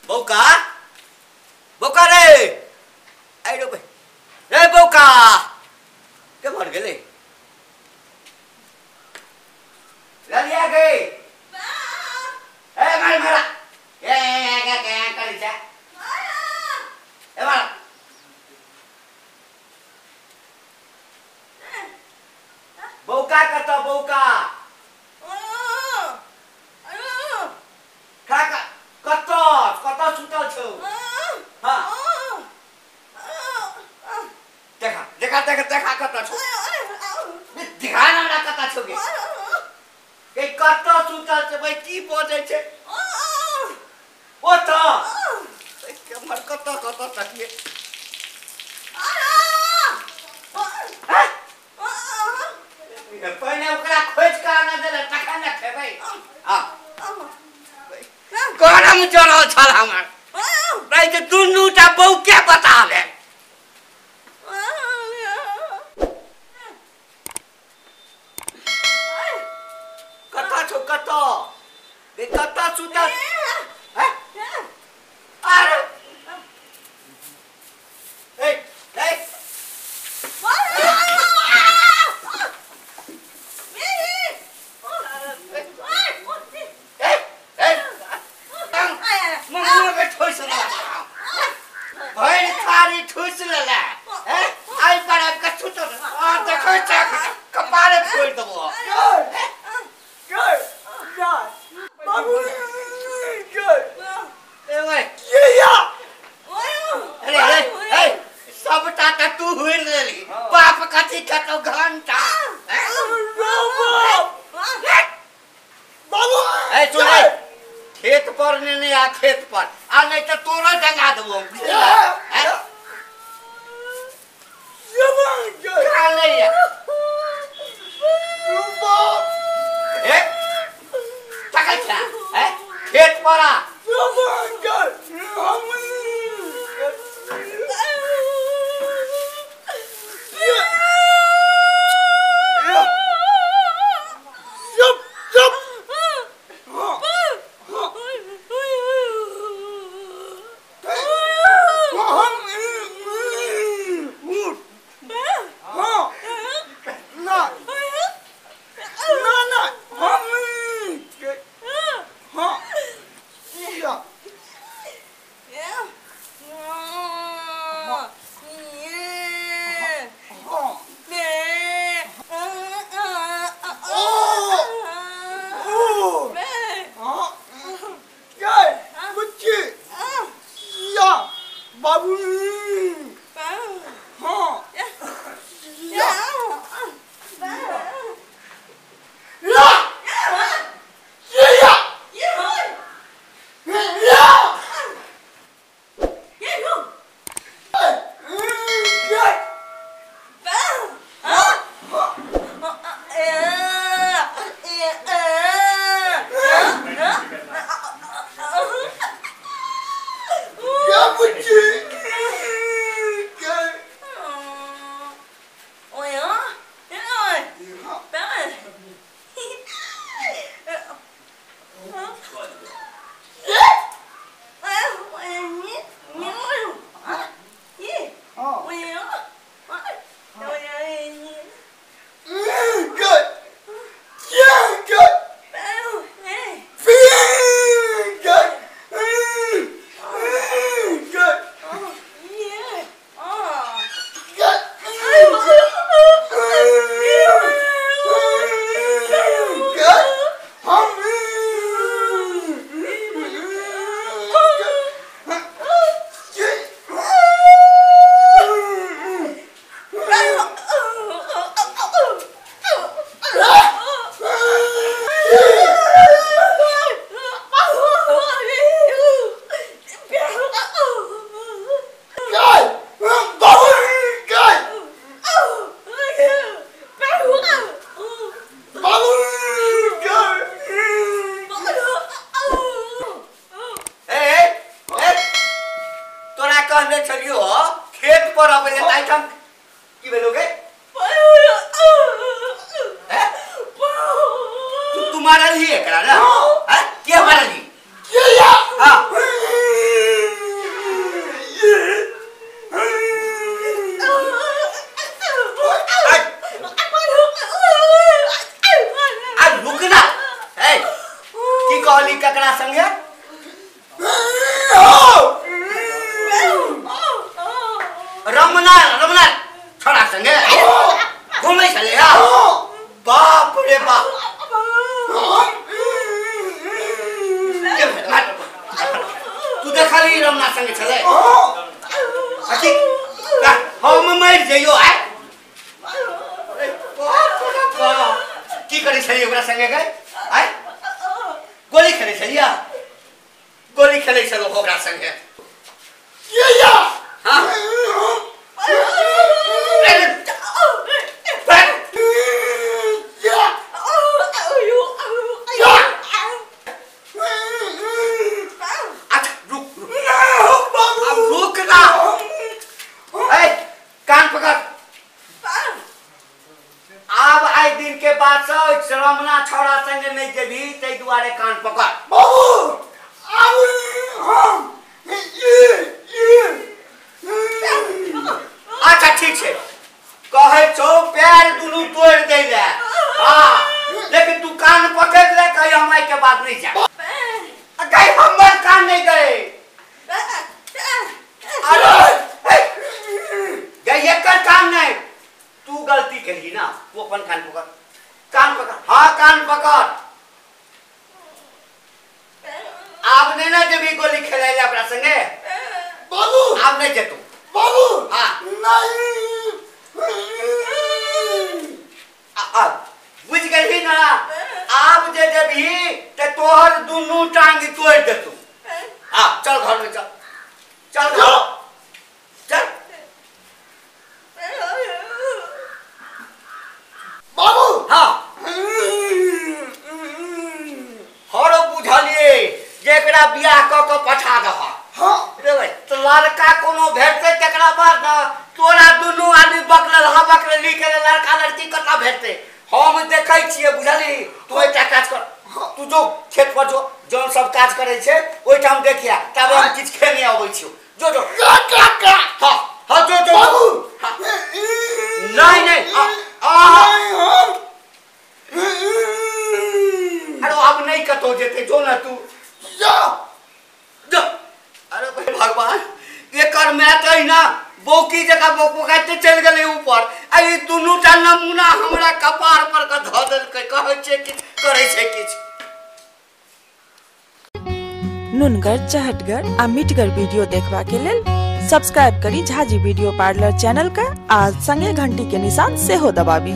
बौका बौका रे आइ रो रे बौका के मर गेलै ललिया गई ए मार मारा ए ए ए के करी छ ए मार बौका कत बौका खा कत कत सुतल छौ। हां देखा देखा देखा देखा कत छौ देखा ना हमरा कत छौ गे के कत सुतल छै भाई की बजै छै ओ त हमर कत कत तकिए पहिने ओकरा खोजि कऽ आनऽ देले तखन ने खेबै। आ गरम चढ़ल छल हमर भाई जे दुनू टा बौके बता भेल। कतऽ छौ कतऽ कतऽ सुतल अरे ए ए ठुस लेला हैं आई पर आबि कऽ छुटल आ देखै छै कपारे फोड़ि देबो। अरे अरे सबटा तऽ तू हुरि लेली बाप कथी खेतौ घंटा। ए सुन खेत पर नेने आ खेत पर आ नहीं तऽ तोरो जगा देबो। खेत पर आ खेत पर अबै ले ताहि की भेलो गे तू मारल ही एकरा ना? हैं के मारल ही? हां ककरा संगे? रमना रमना छोड़ा संगे घूमै छलै? बाप रे बाप, तू देखली रमना संगे छलै? अथी हम मरि जइयो। आइ की करै छलियै ओकरा संगे गए? आइ गोली खेलै छलियै? गोली खेलै छलौ ओकरा संगे? हाँ। अच्छा रुक रुक, अब रुक ना। ए कान पकड़। आब आइ दिन के बाद से रमना छौड़ा संगे नहीं जेबही, ताहि दुआरे कान पकड़। बाबू आब हम अच्छा ठीक छै, कहै छौ पैर दुनू तोड़ि दै ले। हाँ, लेकिन तू कान पकड़ ले, कही हम आइ के बाद नहीं जाए। कही हमर कान नहीं गए। अरे गई एकर कान नहीं, तू गलती करी ना, तू अपन कान पकड़, कान पकड़। हाँ कान पकड़। आब नहीं ना जेबही गोली खेलै ले ओकरा संगे? बाबू आब नहीं जेतौ। बाबू हाँ नहीं, बुझ गेलही ना? आब जे जेबही ते तोहर दुनू टांग तोड़ि देतौ। हाँ चल घर में चल, चल घर चल। बाबू हाँ हरो बुझलिए जेकरा बियाह कऽ के पठा दह। हाँ रे भाई, तो लड़का कोनो भेटतै तकरा बाद ना तोरा दुनू आदमी बकलल हा बकलली के लड़का लड़की कतऽ भेटतै? हम देखै छियै बुझली। तू एकटा काज कर, तू जो खेत पर जो जौन सब काज करै छै ओहिठाम देखिया, तब हम किछु खेने अबै छियौ। जो जो का हाँ हाँ जो जो। बाबू हाँ। नहीं नहीं अरे अब नहीं कतौ जेतै, जो ना तू जा जो। अरे भाई भगवान, एकर my तऽ ना बौकी जकाँ बौकाइते चलि गेलै ऊपर, आ ई दुनू टा नमूना हमरा कपार पर के धऽ देलकै। कहै छै किछु, करै छै किछु। नुनगर, चहटगर आ मिठगर वीडियो देखबा के लेल सब्सक्राइब करी झाजी वीडियो पार्लर चैनल का आ संगे घंटी के निशान सेहो दबाबी।